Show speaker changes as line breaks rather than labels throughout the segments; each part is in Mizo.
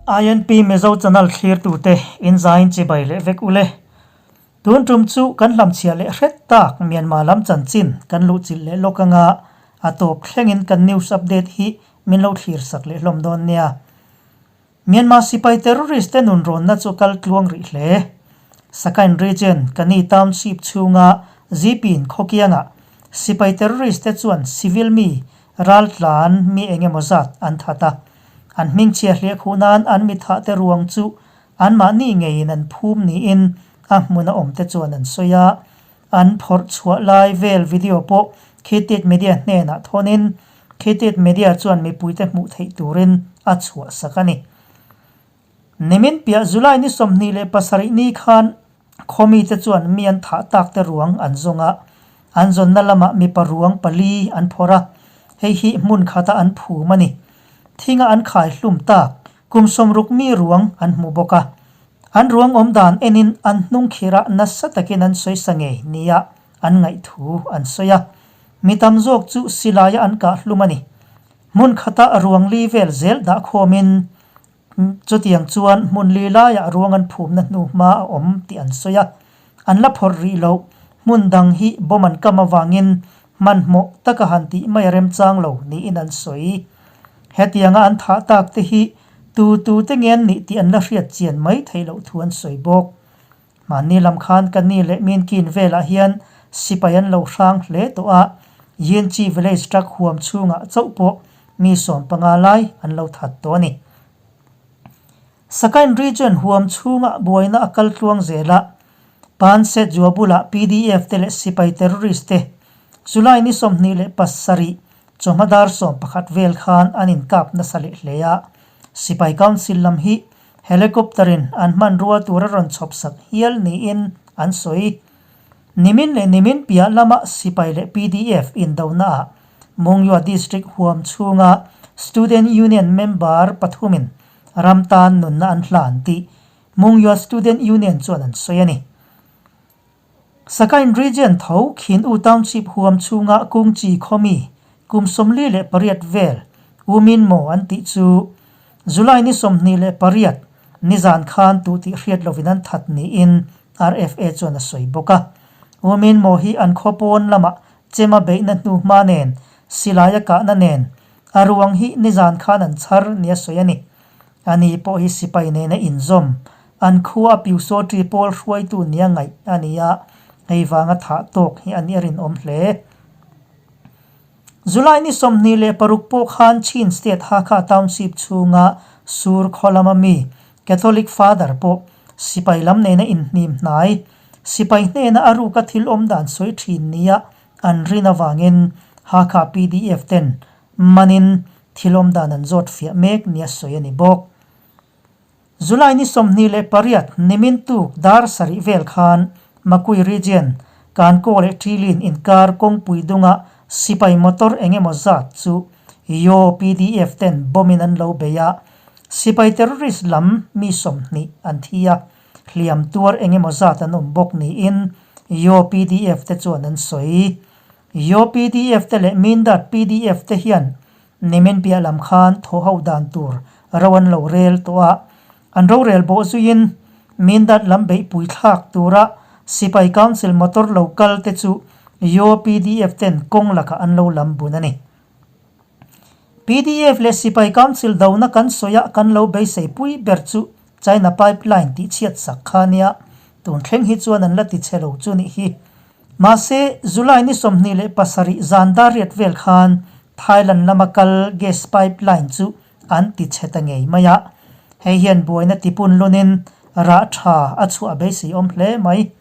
INP Mizo channel thlirtute in zain chibai leh vek ule. Tun tum chu kan hlamchhiah leh hret tak Myanmar lam chanchin kan luhchilh leh lawk anga a tawp thlengin kan news update hi min lo thlir sak leh hlawm dawn nia. Myanmar sipai terrorist te nunrawnna chu kal tluang rih hle. Sakain region, Kani township chhunga Zipin khawkiangah sipai terrorist te chuan civil mi raltlan mi eng emaw zat an that a. An hmingchhia hliah khuh nan an mi thah te ruang chu anmahni ngeiin an phum niin a hmuna awm te chuan an sawi a. An phawrh chhuah lai vel video pawh Khitit Media hnenah thawnin Khitit Media chuan mipuite hmuh theih turin a chhuahsak a ni. Nimin piah July ni 27 ni khan khawmite chuan mi an thah takte ruang an zawng a, an zawnna lamah mipa ruang pali an phawrh a, hei hi hmun khata an phum a ni. Thinga an khai hlum tak kum 60 mi ruang an hmu bawk a. An ruang awm dan enin an hnung khirah nasa takin an sawi sa ngei nia an ngaih thu an sawi a. Mi tam zawk chu silaia an kah hlum a ni. Hmun khata ruang li vel zel dah khawmin chutiang chuan hmun li laiah ruang an phumna hnu hma a awm tih an sawi a. An la phawrh rih loh. Hmun dang hi bomb an kam avangin hmanhmawh taka han tih mai a remchang lo niin an sawi. Hetianga an thah tak te hi tu tu te nge an nih tih an la hriat chian mai theih loh thu an sawi bawk. Mahni lam khan ka ni leh Minkin velah hian sipai an lo hrang hle tawh a, Yinchi village truck huam chhungah chauh pawh mi 15 lai an lo that tawh a ni. Sakain region huam chhungah buaina a kal tluang zel a, Panset zua bulah PDF te leh sipai terrorist te July ni 27 chawhma dar 11 vel khan an inkap nasa leh hle a, sipai council lam hi Helicopter in an hmanrua tur a rawn chhawp sak hial niin an sawi. Nimin leh nimin piah lama sipai leh PDF indona ah Mungya District huam chhunga Student Union member pathumin ram tan nunna an hlan tih Mungya Student Union chuan an sawi a ni. Sakain Region tho Khin U Township huam chhunga Kungchi khawmi kum 48 vel U Min Maw an tih chu July ni 28 nizan khan tu tih hriat lovin an that niin RFA chuan a sawi bawk a. U Min Maw hi an khaw pawn lamah chema beihna hnu hma nen silaia kahna nen a ruang hi nizan khan an chhar nia sawi a ni. Ani pawh hi sipai nena inzawm, an khua a Pyusawṭi pawl hruaitu nia ngaih a ni a, hei vanga thah tawk hi a nih a rinawm hle. July ni 26 pawh khan Chin State Hakha Township chhunga Sur khaw lama mi Catholic Father pawh sipai lam nena inhnim hnai, sipai hnena a ruka thil awm dan sawi thin nia an rin avangin Hakha PDF ten manin thil awm dan an zawt fiah mek nia sawi a ni bawk. July ni 28 nimin tuk dar sarih vel khan Makui Region, Kankaw leh Ṭilin inkar kawngpui dunga sipai motor eng emaw zat chu Yaw PDF ten bomb in an lo bei a, sipai terrorist lam mi 20 an thi a, hliam tuar eng emaw zat an awm bawk niin Yaw PDF te chuan an sawi. Yaw PDF te leh Mindat PDF te hian nimin piah lam khan thaw ho dan tur ro an lo rel tawh a, an rorel bawh zuiin Mindat lam beihpui thlak tura Sipai Council motor lo kal te chu Yaw PDF ten kawng lakah an lo lam bun a ni. PDF leh Sipai Council dona kan sawi a kan lo beisei pui ber chu China pipeline tih chhiat sak kha nia, tun thleng hi chuan an la ti chhe lo chu nih hi. Mahse, July ni 27 zan dar riat vel khan Thailand lama kal gas pipeline chu an ti chhe ta ngei mai a. Hei hian buaina tipun lunin rah tha a chhuah beisei awm hle mai.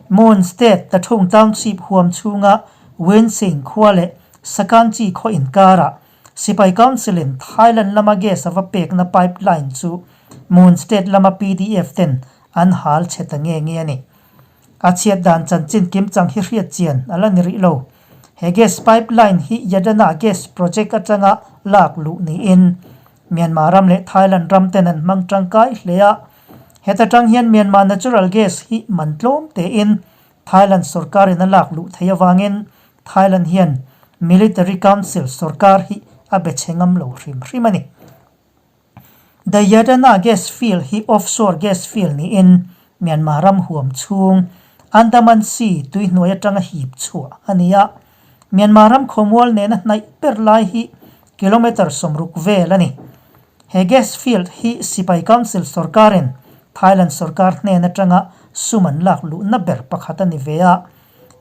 Mon State Tathung Township huam chhunga Wensing khua leh Sakanchi khaw inkarah Sipai Council in Thailand lama gas a va pekna pipeline chu Mon State lama PDF ten an hal chhe ta nge nge a ni. A chhiat dan chanchin kim chang hi hriat chian a la ni rih lo. He gas pipeline hi Yadana Gas Project atanga lak luh niin Myanmar ram leh Thailand ram ten an hmang tangkai hle a. Heta tang hian Myanmar natural gas hi man tlawm tein Thailand sorkarin a lak luh theih avangin Thailand hian Military Council sorkar hi a be chhe ngam lo hrim hrim a ni. The Yadana gas field hi offshore gas field niin Myanmar ram huam chhung Andaman Sea tuihnuai atanga hip chhuah a ni a. Myanmar ram khawmual nena hnaih ber lai hi kilometre 60 vel a ni. He gas field hi Sipai Council sorkarin Thailand sorkar hnen atanga sum an lak luhna ber pakhat a ni ve a.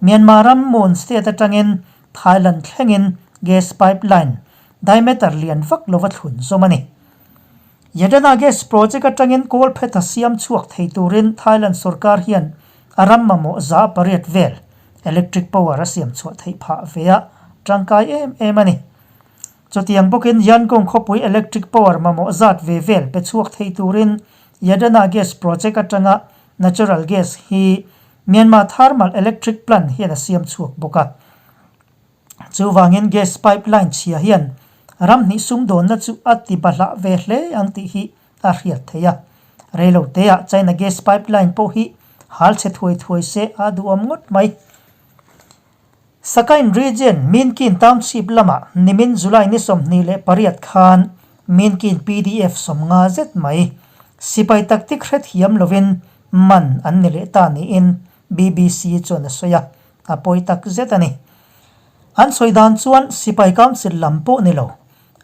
Myanmar ram Mon State atangin Thailand thlengin gas pipeline diameter lian vak lova thlun zawm a ni. Yadana Gas Project atangin kawl phetha siam chhuak thei turin Thailand sorkar hian a ram mamawh 8% vel electric power a siam chhuah theih phah ve a tangkai em em a ni. Chutiang bawkin Yangon khawpui electric power mamawh zat ve vel pe chhuak thei turin Yadana Gas Project atanga natural gas hi Myanmar Thermal Electric Plant hian a siam chhuak bawk a. Chuvangin gas pipeline chhia hian ram hnih sumdawnna chu a ti bahlah ve hle ang tih hi a hriat theih a. Reilo teah China gas pipeline pawh hi hal chhe thuai thuai se a duhawm ngawt mai. Sakain region Minkin Township lamah nimin July ni 28 khan Minkin PDF 50 zet mai sipai taktik hrethiam lovin man an ni leh ta niin BBC chuan a sawi a, a pawi tak zet a ni. An sawi dan chuan sipai council lam pawh ni lo,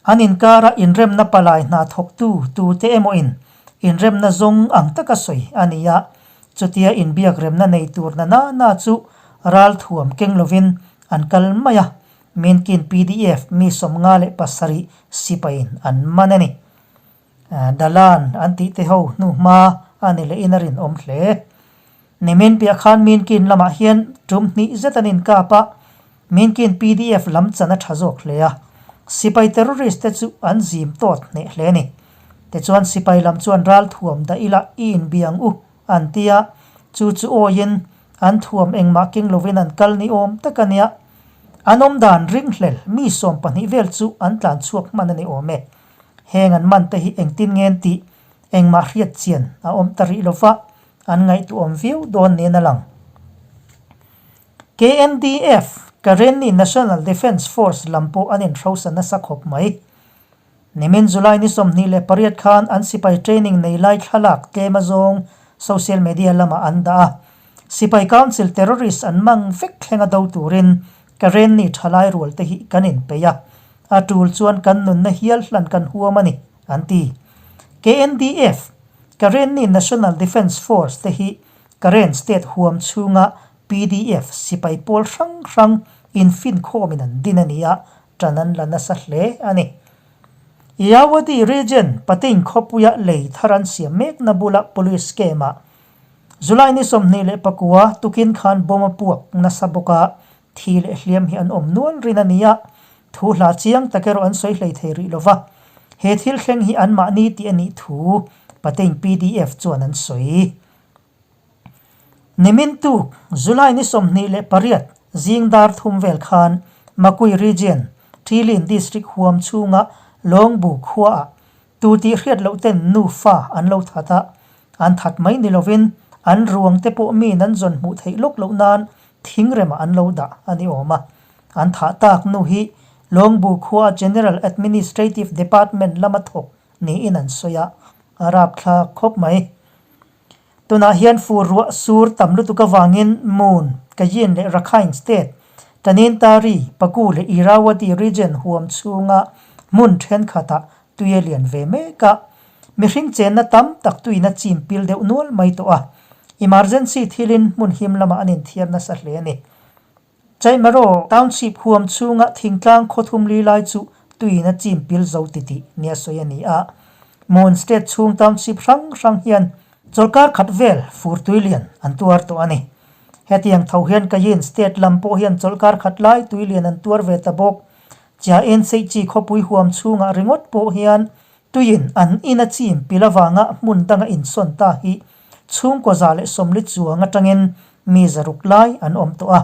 an inkara inremna palai hna thawktu tute emawin inremna zawng ang taka sawi a ni a, Chutia inbiak remna nei tur na na na chu ral thuam keng lovin an kal mai a, Minkin pdf mi 57 sipaiin an man a ni. Dalan an tih te ho hnuhma a ni lehin a rinawm hle. Nimin piah khan Minkin lamah hian tum hnih zet an inkap a, Minkin pdf lam chan a tha zawk hle a, sipai terrorist te chu an zim tawt hneh hle a ni. Tichuan sipai lam chuan ral thuam dah ila i inbiang u an ti a, chu chu awiin an thuam engmah keng lovin an kal ni awm tak a nia. An awm dan ringhlel mi 12 vel chu an tlan chhuak hman a ni awm e. Heng an man te hi engtin ngen tih engmah hriat chian a awm ta rih lova, an ngaihtuahawm viau dawn niin a lang. KNDF, Karenni National Defence Force lam pawh an inhrosa nasa khawp mai. Nimin July ni 28 khan an sipai training nei lai thlalak tlem azawng social media lamah an dah a. Sipai Council terrorist an mang vek thlenga do turin Karenni thalai rual te hi kan inpeih a, a tul chuan kan nunna hial hlan kan huam a ni, an ti. KNDF, Karenni National Defence Force te hi Karen State huam chhunga Pdf sipai pawl hrang hrang infinkhawmin an din a ni a, ṭan an la nasa hle a ni. Irrawaddy Region Pating khawpuia lei thar an siam mekna bula police camp-ah July ni 29 tukin khan bomb a puak nasa bawk a, thi leh hliam hi an awm nual rin a ni a, thu hla chiang tak erawh an sawi hlei thei rih lo va, he thil thleng hi anmahni tih a nih thu Pating pdf chuan an sawi. Nimin tuk, July ni 28 zing dar thum vel khan Makui Region, Ṭilin District huam chhunga Lawngbu khuaah tu tih hriat loh ten nufa an lo that a, an that mai ni lovin an ruang te pawh miin an zawn hmuh theih lawk loh nan thingremah an lo dah a ni awm a. An thah tak nu hi Lawngbu khua General Administrative Department lama thawk niin an sawi a, a rapthlak khawp mai. Tunah hian fur ruah sur tam lutuk avangin Moon, Kayin leh Rakhine State, Tanintari, Paku leh Irrawaddy region huam chhunga hmun thenkhatah tui a lian ve mek a. Mihring chenna tam tak tuina chim pil deuh nual mai tawh a. Emergency thilin hmun him lamah an inthiar nasa hle a ni. Chaimaro Township huam chhunga thingtlang khaw thum li lai chu tuiin a chim pil zo titih nia sawi a ni a. Mon State chhung township hrang hrang hian chawlhkar khat vel fur tui lian an tuar tawh a ni. Hetiang tho hian Kayin State lam pawh hian chawlhkar khat lai tui lian an tuar ve ta bawk. Chiaen Seichi khawpui huam chhungah ringawt pawh hian Tuiin an in a chim pil avanga hmun danga insawn ta hi chhungkaw 140 chuang atangin mi 600 lai an awm tawh a.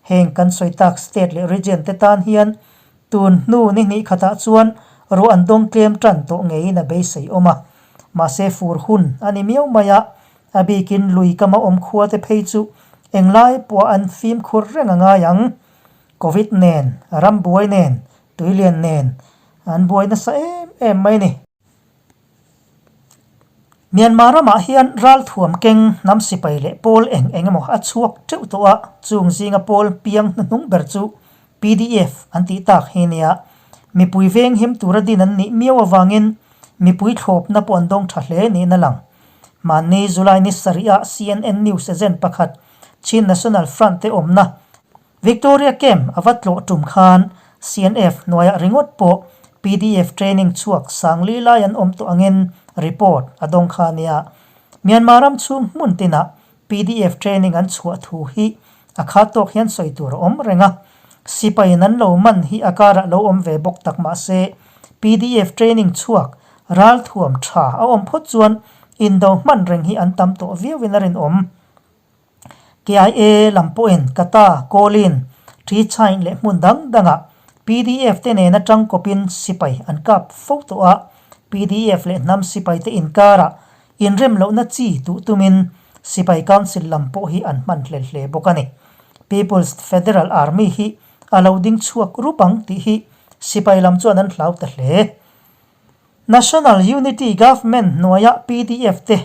Heng kan sawi tak state leh region te tan hian tun hnu ni hnih khatah chuan ruah an dawng tlem tan tawh ngeiin a beisei awm a. Mahse fur hun a ni miau mai a, a bikin lui kama awm khua te phei chu englai pawh an fimkhur reng a ngai ang. Covid nen, rambuai nen, tuilian nen an buai nasa em em mai a ni. Myanmar ramah hian ralthuam keng hnam sipai leh pawl eng eng emaw a chhuak teuh tawh a, chung zinga pawl piang hnuhnung ber chu PDF an tih tak hi nia. Mipui veng him tura din an nih miau avangin mipui thlawpna pawh an dawng tha hle niin a lang. Mahni July ni sarih-ah CNN News agent pakhat Chin National Front te awmna Victoria Camp a va tlawh tum khan CNF hnuaiah ringawt pawh PDF training chhuak sangli lai an awm tawh angin report a dawng kha nia. Myanmar ram chhung hmun tinah PDF training an chhuah thu hi a khat tawk hian sawi tur a awm reng a. Sipaiin an lo man hi a karah lo awm ve bawk tak mah se PDF training chhuak ralthuam tha a awm phawt chuan indo hman reng hi an tam tawh viauin a rinawm. KIA lam pawhin Kata, Kawlin, Trichain leh hmun dang dangah PDF te nena tangkawpin sipai an kap fo tawh a, PDF leh hnam sipai te inkarah inrem lohna chi duh tumin Sipai Council lam pawh hi an hman hlel hle bawk a ni. People's Federal Army hi a lo ding chhuak rup ang tih hi sipai lam chuan an hlau ta hle. National Unity Government hnuaia PDF te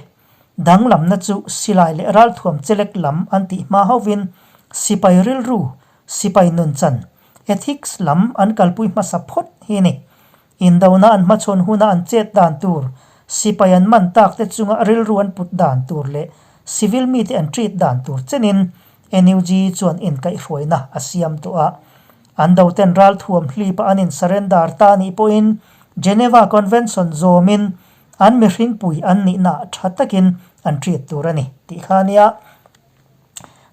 danglamna chu silai leh ralthuam chelek lam an tih hma hovin sipai rilru, sipai nunchan, ethics lam an kalpui hmasa phawt hi a ni. Indona an hmachhawn huna an chet dan tur, sipai an man tak te chunga rilru an put dan tur leh civil mite an treat dan tur chenin NUG chuan inkaihhruaina a siam tawh a. An doten ralthuam hlip a an in surrender ta nih pawhin Geneva Convention zawmin an mihringpui an nihna tha takin an treat tur a ni tih kha a nia.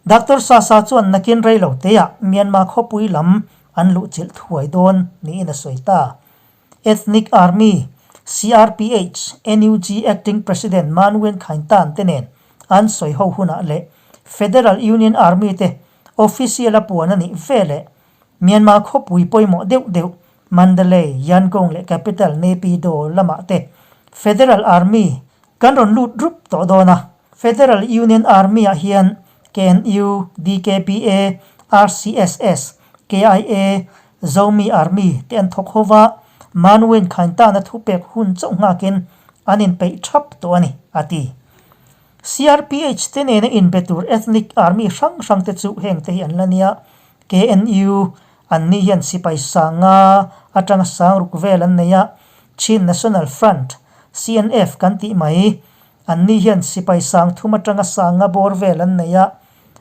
Doctor Sasa chuan nakin rei lo teah Myanmar khawpui lam an luhchilh thuai dawn niin a sawi ta. Ethnic Army, CRPH, NUG Acting President Mahn Win Khaing Tan te nen an sawi ho hunah leh Federal Union Army te Official a puan a nih ve leh Myanmar khawpui pawimawh deuh deuh Mandalay, Yangon leh capital Naypyidaw lamah te Federal Army kan rawn lut rup tawh dawn a. Federal Union Army ah hian KNU, DKBA, RCSS, KIA, Zomi Army te an thawk ho va, Manuin Khaintana thupek hun chauh nghakin an inpeih thap tawh a ni, a ti. CRPH te nena inbe tur ethnic army hrang hrang te chu heng te hi an la nia. KNU an ni hian sipai sanga atanga sang ruk vel an nei a, Chin National Front, CNF, kan tih mai, an ni hian sipai sang thum atanga sanga bawr vel an nei a,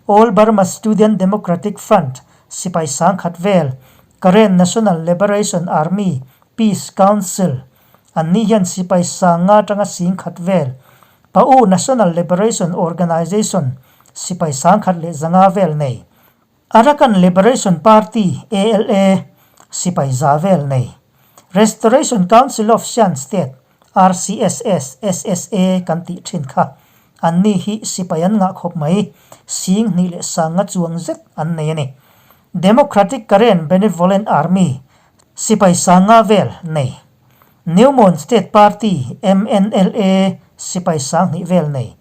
All Burma Student Democratic Front sipai sang khat vel, Karen National Liberation Army Peace Council An ni hian sipai sanga atanga sing khat vel, Pa'u National Liberation Organization sipai sangkhat leh zanga vel nei, Arakan Liberation Party, ALA, sipai za vel nei, Restoration Council of Shan State, RCSS, SSA, kan tih thin kha an ni hi sipai an ngah khawp mai, sing hnih leh sanga chuang zet an nei a ni. Democratic Karen Benevolent Army, Sipai sanga vel nei. New Mon State Party, MNLA, sipai sanghnih vel nei.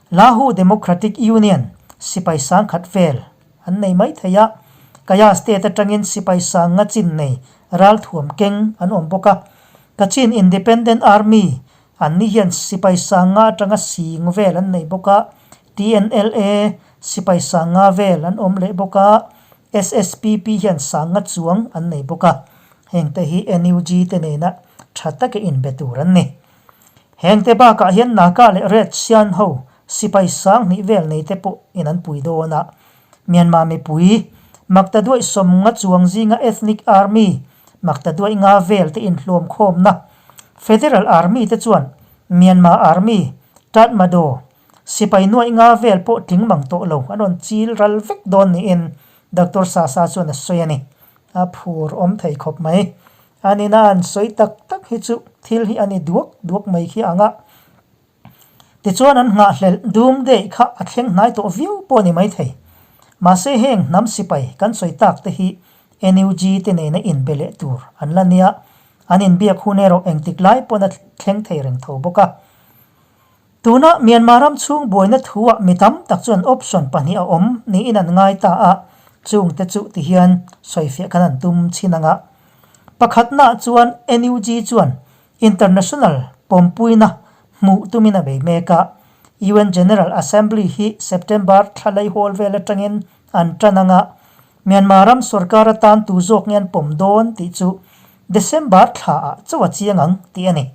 Lahu Democratic Union sipai sangkhat vel an nei mai thei a. Kaya State atangin sipai sanga chin nei ralthuam keng an awm bawk a. Kachin Independent Army an ni hian sipai sanga atanga sing vel an nei bawk a. TNLA sipai sanga vel an awm leh bawk a. SSPP hian sanga chuang an nei bawk a, hengte hi NUG te nena tha taka inbe tur an ni. Hengte bakah hian Naka leh Red Sian ho sipai sang hnih vel nei te pawh in an pui dawn a. Myanmar mipui Maktaduaih sawmnga chuang zinga Ethnic Army Maktaduaih nga vel te inhlawm khawmna Federal Army te chuan Myanmar Army Tatmadaw Sipai nuaih nga vel pawh tling mang tawh lo, an rawn chil ral vek dawn niin Doctor Sasa chuan a sawi a ni. A phur awm thei khawp mai. A nina an sawi tak tak hi chu thil hi a ni duak duak mai khi ang a. Tichuan an nghahhlelh dum daih kha a thleng hnai tawh viau pawh a ni mai thei. Mahse heng hnam sipai kan sawi tak te hi NUG te nena inbe leh tur an la nia, an inbiak hun erawh engtik lai pawn a thleng thei reng tho bawk a. Tuna Myanmar ram chhung buaina thuah mi tam tak chuan option pahnih a awm niin an ngai ta a, chungte chu tihian sawifiah khan an tum chhin ang a. Pakhatnaah chuan NUG chuan international pawmpuina hmuh tumin a bei mek a. UN General Assembly hi September thla laihawl vel atangin an tan ang a, Myanmar ram sorkar atan tu zawk nge an pawm dawn tih chu December thlaah chauh a chiang ang tih a ni.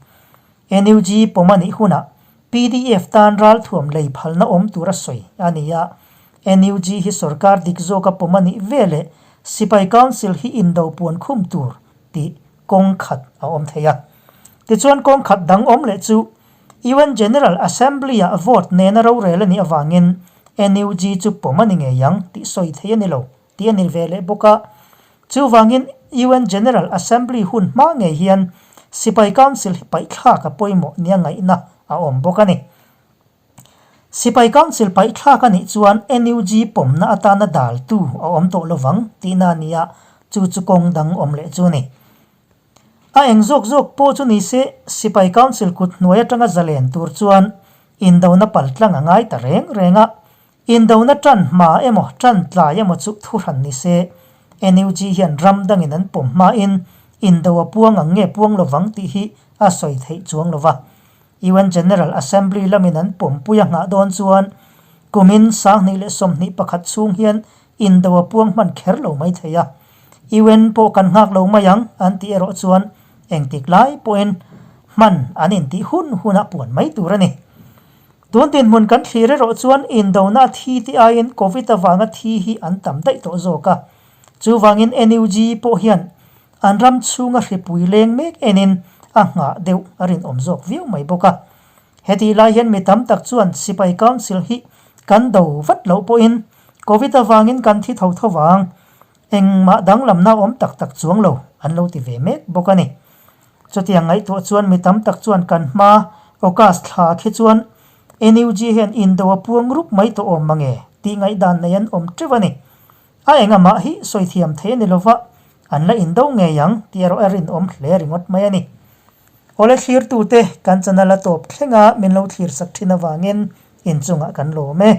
NUG pawm a nih hunah pdf tan ralthuam lei phalna awm tur a sawi a ni a, NUG hi sorkar dik zawka pawm a nih veleh Sipai Council hi indo puan khum tur tih kawng khat a awm thei a. Tichuan kawng khat dang awm leh chu UN General Assembly-ah vote nena rorel a nih avangin NUG chu pawm a ni ngei ang tih sawi thei a ni lo tih a ni ve leh bawk a. Chuvangin UN General Assembly hun hma ngei hian Sipai Council hi paihthlak a pawimawh nia ngaihna a awm bawk a ni. Sipai Council paihthlak a nih chuan NUG pawmna atana daltu a awm tawh lovang tihna a ni a, chu chu kawng dang awm leh chu a ni. A eng zawk zawk pawh chu ni se, Sipai Council kut hnuai atanga zalen tur chuan indona paltlang a ngai ta reng reng a, indona tan hma emaw tan tlai emaw chu thuhran ni se, NUG hian ram dangin an pawm hmain indo a puang ang nge puang lovang tih hi a sawi theih chuang lova. UN General Assembly lamin an pawmpui a nghah dawn chuan kumin 2021 chhung hian indo a puang hman kher lo mai thei a. UN pawh kan nghak lo mai ang an tih erawh chuan engtik lai pawhin hman an intih hun hunah puan mai tur a ni. Tun dinhmun kan thlir erawh chuan indona a thi tih aiin Covid avanga thi hi an tam daih tawh zawk a. Chuvangin NUG pawh hian An ram chhunga hripui leng mek enin a nghah deuh a rinawm zawk viau mai bawk a. Hetih lai hian mi tam tak chuan Sipai Council hi kan do vat loh pawhin Covid avangin kan thi tho tho vang, engmah danglamna awm tak tak chuang lo an lo ti ve mek bawk a ni. Chutiang ngaihtuah chuan mi tam tak chuan kan hma August thla khi chuan NUG hian indo a puang rup mai tawh awm mange tih ngaihdan nei an awm teuh a ni. A engamah hi sawi thiam thei a ni lova, an la indo ngei ang tih erawh a rinawm hle ringawt mai a ni. Awle thlirtute kan channel a tawp thlenga min lo thlirsak thin avangin inchungah kan lawm e.